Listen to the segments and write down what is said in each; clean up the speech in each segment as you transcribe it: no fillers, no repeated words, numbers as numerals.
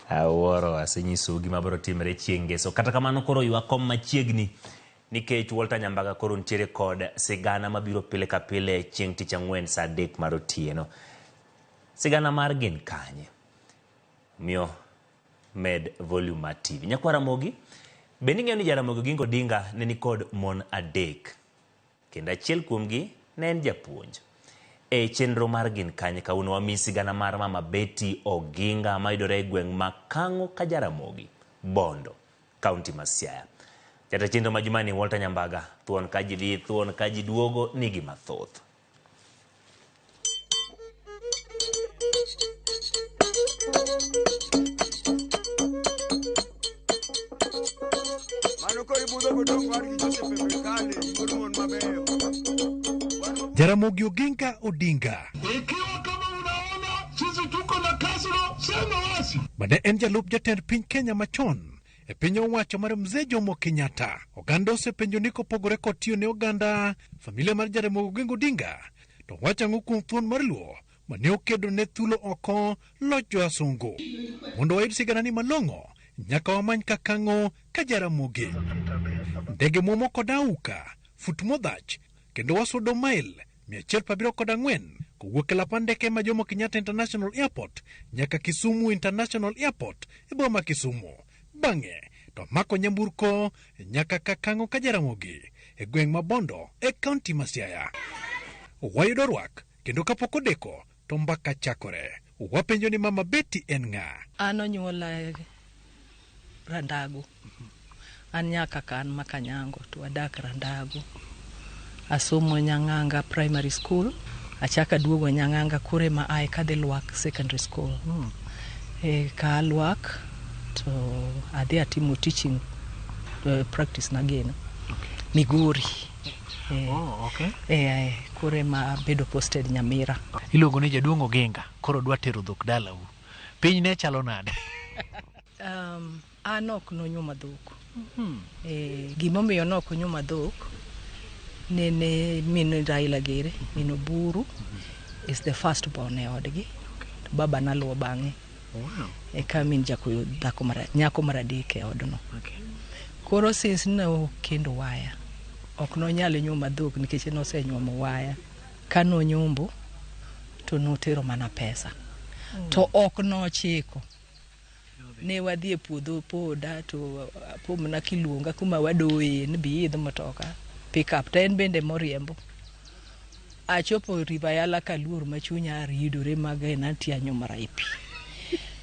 Awuoro asenyisou gima biro timre chieng' ngeso. Kata kamano koro ywa kom machiegni nikech Walter Nyambaga koro nitiere kod sigana mabiro pile ka pile chieng' tich ang'wen saa 3 mar otieno. Sigana mar gin kanye? Omiyo med volume mar TV. Nyakwa Ramogi, bende ing'eyo ni Jaramogi Oginga Odinga ne nikod mon adek kendo achiel kuomgi ne en japuonj. E chenro mar Gin Kanye kawuono wamiyi sigana mar Mama Betty Oginga mayudore e gweng' ma Kang'o ka Jaramogi, Bondo, kaunti ma Siaya. Jata chenro ma jumani Walter Nyambaga, thuon ka ji dhi, thuon ka ji duogo nigi mathoth. Mano koro ibudho godong' wadgi Joseph Ebrikale, wuod mon mabeyo. Jaramogi Oginga Odinga Ikiwa kama unaona sisi tuko na kasro, sema wazi. mane en jalup jatend piny Kenya machon e piny owacho mar Mzee Jomo Kenyatta. Oganda osepenjo ni kopogore kod tiyo ne oganda, familia mar Jaramogi Oginga Odinga to wacho ang'o kuom thuon mar Luo mane okedo ne thulo oko loch joasungu. Mondo wayud siganani malong'o, nyaka wamany kakang'o ka Jaramogi. Ndege muomo kod auka, fut modhach, kendo wasudo mail 174 kowuok e lap ndeke ma Jomo Kenyatta International Airport nyaka Kisumu International Airport e boma Kisumu. Bang'e to mako nyamburko nyaka Kakang'o ka Jaramogi e gweng' ma Bondo e kaunti ma Siaya. Wayudo rwak kendo kapok odeko to mbaka chakore. Wapenjo ni Mama Betty en ng'a? An onyuola Randago. An nyaka ka an ma Kanyango to adak Randago. Asomo Nyang'anga Primary School, achako aduogo Nyang'anga koro ema ae kadhi Lwak Secondary School. E, ka Lwak to adhi atimo teaching practice na gino. Migori. E, Oh, okay. e, koro ema abedo posted Nyamira. Iluongo ni jaduong' Oginga, koro dwa tero dhok dalau. Piny ne chalo nade? An ok nonyuoma dhok. E, gimomiyo ne ok onyuoma dhok, nene min Raila Gere, min Oburu, is the first born e odgi. To baba naluwo bang'e. Wow. Eka min Jakoyo dhako mar, nyako mar adek e odno. Okay. Koro since ne okendo waya, ok nonyal nyuoma dhok nikech nosenyuomo waya. Ka nonyombo, to notero mana pesa. To ok nochiko. Ne wadhi e puodho poda to apomna kiluonga kuma wadoye ni bi idh mtoka pick up to en bende moriembo. Achopo River Yala kaluor ma chunya ridore magena tianyo mara e pi.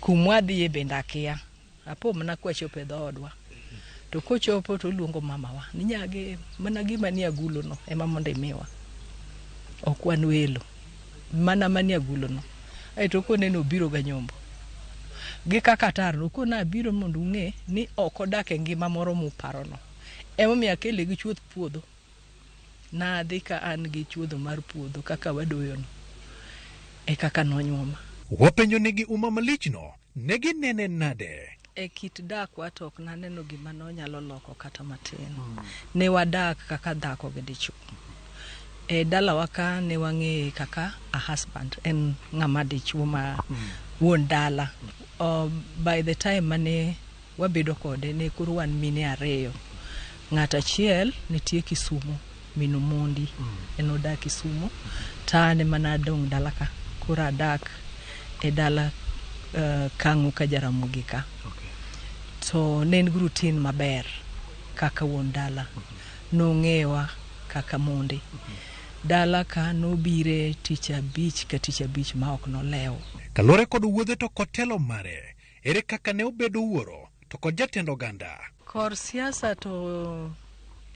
Kumwadhiye bende akia. Apo mana kwachopo e dhoodwa. To kochopo to oluongo mamawa ni nyage mana gima nie agulo no ema mondo imiwa. Ok wan welo. Mana manie agulo no. Aeto koneno obiro ga nyombo. Gi kaka atar no okona abiro mondo ung'e ni ok odak e ngima moro muparono. Emomiyo akele gi chuoth puodho. Nadhi ka an gi chuodho mar puodho kaka wadoyono. E kaka nonyuoma. Wapenjo ni gi uma malichno ne ginene nade? E kit dakwa to ok naneno gima nonyalo loko kata matin. Ne wadak kaka dhako gi dichuo. E dalawa ka ne wang'eye kaka a husband, en ng'ama dichuo ma wuon dala. By the time mane wabedo kode ne koro wan mine ariyo. Ng'at achiel nitie Kisumu, min Omondi, en odak Kisumu, to an ema nadong' dala ka. Koro adak e dala Kang'o ka Jaramogi ka. Okay. To ne en gi routine maber kaka wuon dala. Nong'ewa kaka monde. Dala ka nobire tich abich ka tich abich ma ok nolewo. Kaluwore kod wuodhe to kod telo mare, ere kaka ne obedo wuoro to kod jatend oganda? Kor siasa to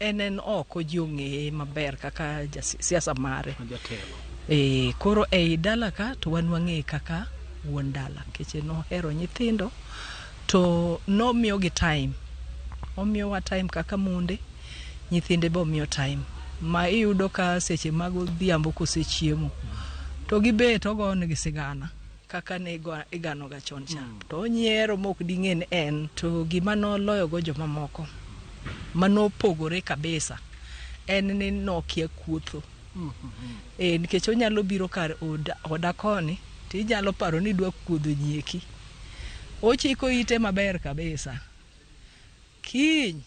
en oko ji ong'eye maber kaka siasa mare. Jatelo. E, koro ei dala ka to wan wang'eye kaka wuon dala nikech nohero nyithindo to nomiyogi time. Omiyowa time kaka monde, nyithinde be omiyo time. Ma iyudo ka seche mag odhiambo kosechiemo to gibet ogonegi sigana kaka ne igano ga chon cha. To onyiero mok ding'e ni en. To gima noloyogo jomamoko manopogore kabisa en ni nokia kuotho. E, nikech onyalo biro kar oda koni to inyalo paro ni idwa kuodho nyieki. Ochiko ite maber kabisa. Kiny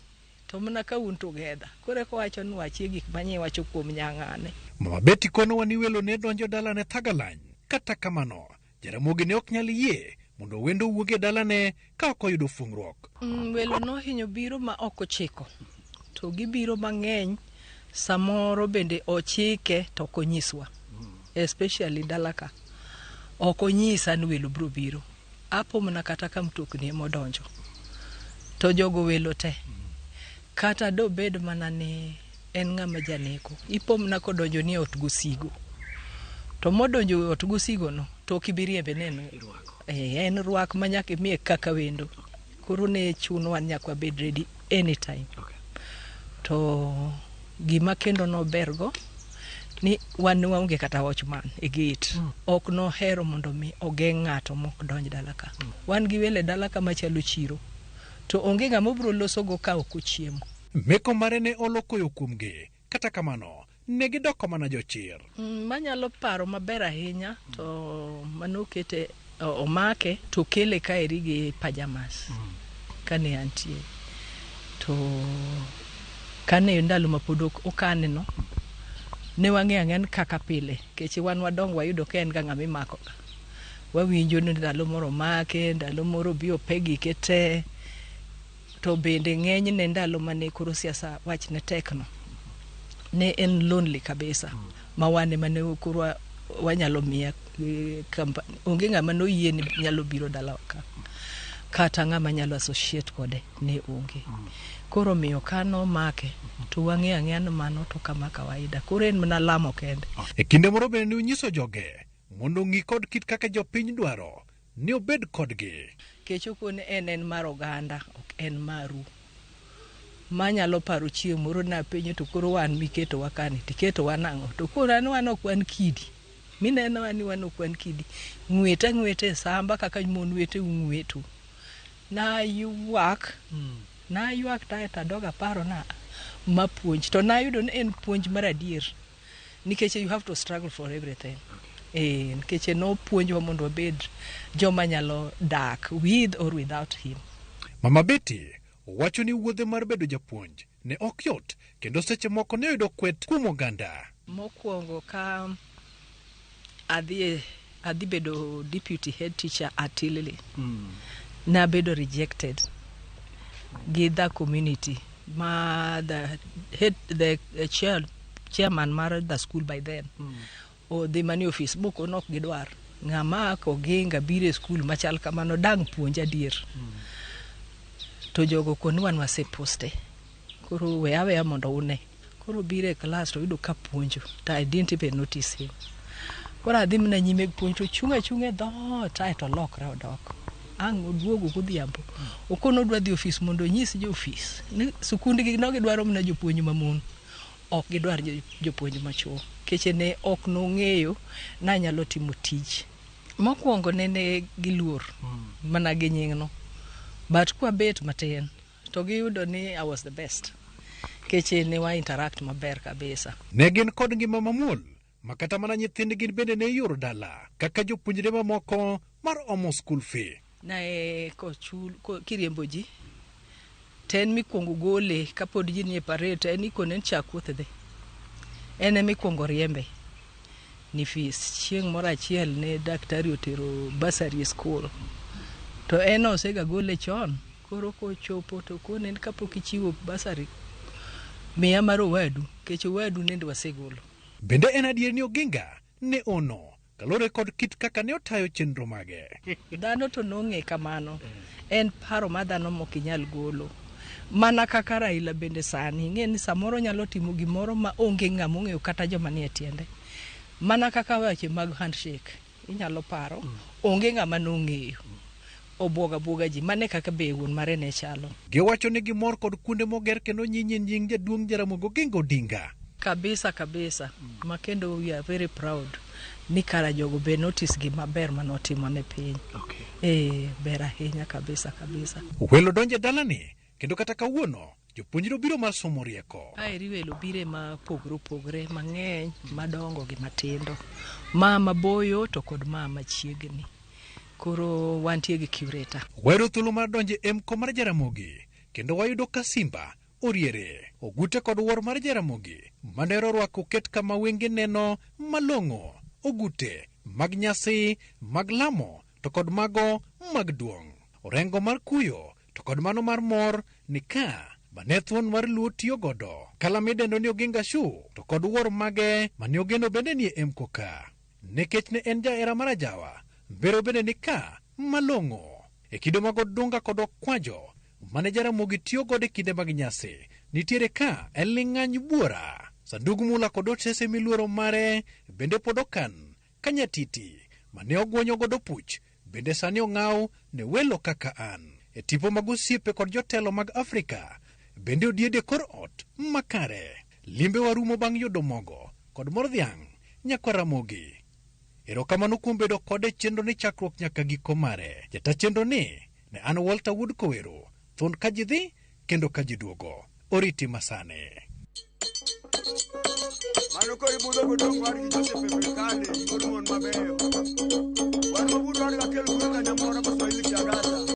to mana ka un together. Koro eka owacho ni wachie gik manye iwacho kuom nyang'ane. Mama Betty konowa ni welo ne donjo dalane Thagalany. Kata kamano, Jaramogi ne ok nyal yie mondo wendo owuog e dalane ka ok oyudo fung'ruok. Welo nohinyo biro ma ok ochiko. To gibiro mang'eny, samoro bende ochike to ok onyiswa. Especially dala ka. Ok onyisa ni welo biro biro. Apo mana kata ka mtokni ema odonjo. To jogo welo te. Kata dobed mana ni en ng'ama janeko. Ipo mana kodonjo ni e ot gosigo. To modonjo e ot gosigo no, to ok ibi riembe ne en en rwak ma nyaka imiye kaka wendo. Koro ne chunowa ni nyaka wabed ready anytime. To gima kendo nobergo ni wan ne waonge kata watchman e gate. Ok nohero mondo mi ogeng' ng'ato mok donj dala ka. Wan gi welo e dala ka machalo chiro. To onge ng'ama obiro losogo ka ok ochiemo. Meko mare ne olo koyo kuomgi. Kata kamano, ne gidoko mana jochir. Manyalo paro maber ahinya to manokete omake to kele kaeri gi pajamas kane antie. To kane ndalo ma pod okane no, ne wang'eyo ang'eya ni kaka pile, nikech wan wadongo wayudo ka en ga ng'ama imako ga. Wawinjo ni ndalo moro omake, ndalo moro obi ope gike te. To bende ng'enyne ndalo mane koro siasa wach ne tek no, ne en lonely kabisa. Ma wan ema ne koro wanyalo miye company. Onge ng'ama noyie ni nyalo biro dalawa ka. Kata ng'ama nyalo associate kode ne onge. Koro omiyo ka nomake, to wang'eyo ang'eya ni mano to kama kawaida. Koro en mana lamo kende. E kinde moro bende ne onyiso joge mondo ong'i kod kit kaka jopiny dwaro ni obed kodgi. Kech okone en mar oganda, ok en maru. Manyalo paro chieng' moro napenjo to koro wan miketowa kani, tiketowa nang'o? To koro an wan ok wan kidi. Mineno ni wan ok wan kidi. Ng'wete ang'weta e samba kaka mon weteu ng'weto. Naywak, naywak to adog aparo na ma puonj. To nayudo ni en puonj mar adier. Nikech you have to struggle for everything. Nikech nopuonjwa mondo wabed joma nyalo dak with or without him. Mama Betty wacho ni wuodhe mar bedo japuonj ne ok yot kendo seche moko ne oyudo kwet kuom oganda. Mokwongo ka adhi bedo deputy head teacher at Tilili, nabedo rejected gi the community ma the head, the chairman mar the school by then odhi mani office bokono ok gidwar ng'ama Oginga biro e skul machal kamano dang' puonj adier. To jogo koni wan waseposte. Koro we aweya mondo une. Koro biro e klas to yudo ka puonjo to I didn't even notice him. Koro adhi mana nyime gi puonj to chung' achung'a e dhoot aeto olokre odok. Ang' oduogo godhiambo. Okono odwa dhi ofis mondo onyis jo ofis ni sikundgi no gidwaro mana jopuonj mamon. Ok gidwar jopuonj machuo. Keche ne ok nong'eyo nanyalo timo tich. Mokwongo nene giluor mana gi nying'no. But kwabet matin to giyudo ni I was the best. Keche ne wa interact maber kabisa. Ne gin kod ngima mamuol ma kata mana nyithindgi bende ne ioro dala kaka jopuonjre mamoko mar omo school fee. Na kochul kiriembo ji to en mikwongo gole kapod ji nie parade to en ikone ni chak wuoth dhi. En ema ikwongo riembe ni fees. Chieng' moro achiel ne daktari otero bursary e school. To en osega gole chon. Koro kochopo to kone ni kapok ichiwo bursary miya mar owadu nikech owadu nende wasegolo. Bende en adier ni Oginga ne ono kaluwore kod kit kaka ne otayo chenro mage. Dhano to nong'e kamano. En paro ma dhano mok inyal golo. Mana kaka Raila bende sani, ing'e ni samoro nyalo timo gimoro ma onge ng'ama ong'eyo kata joma nie tiende. Mana kaka weche mag handshake, inyalo paro, onge ng'ama nong'eyo. Obwoga bwoga ji, mane kaka be wuon mare ne chalo. Giwacho ni gimor kod kuonde moger kendo nyinye nying jaduong' Jaramogi Oginga Odinga. Kabisa kabisa. Ma kendo we are very proud ni kara jogo be notice gima ber manotimo ne piny. Ber ahinya kabisa kabisa. Welo donjo e dalani kendo kata kawuono jopuonjre obiro mar somo rieko. Kaeri welo bire ma pogore opogore mang'eny, madongo gi matindo. Ma maboyo to kod ma machiegni. Koro wantie gi curator. Wayudo thuolo mar donjo e MKO mar Jaramogi kendo wayudo ka Simba oriere. Ogute kod wuor mar Jaramogi mane orwako oket kama wenge neno malong'o. Ogute mag nyasi, mag lamo to kod mago mag duong'. Orengo mar kuyo to kod mano mar mor ni ka mane thuon mar Luo tiyo godo. Kala midendo ni Oginga Shoe to kod wuor mage mane ogeno bende nie MKO ka. Nikech ne en jahera mar ajawa, mbero bende ni ka malong'o. E kido mag Odunga kod Okwajo mane Jaramogi tiyo godo e kinde mag nyasi, nitiere ka e ling'any buora. Sandug mula kod otese miluoro mare bende pod okan ka nyatiti mane ogwonyo godo puch bende sani ong'aw ne welo kaka an. E tipo mag osiepe kod jotelo mag Afrika bende odiede kor ot makare. Limbe warumo bang' yudo mogo kod mor dhiang' nyakwa Ramogi. Erokamano kuom bedo kode e chenro ni chakruok nyaka giko mare. Jata chenro ni ne an Walter Wood Kowero, thuon ka ji dhi kendo ka ji duogo. Oriti masani. Mano koro ibudho godong' wargi Joseph e Berkane, wuod mon mabeyo.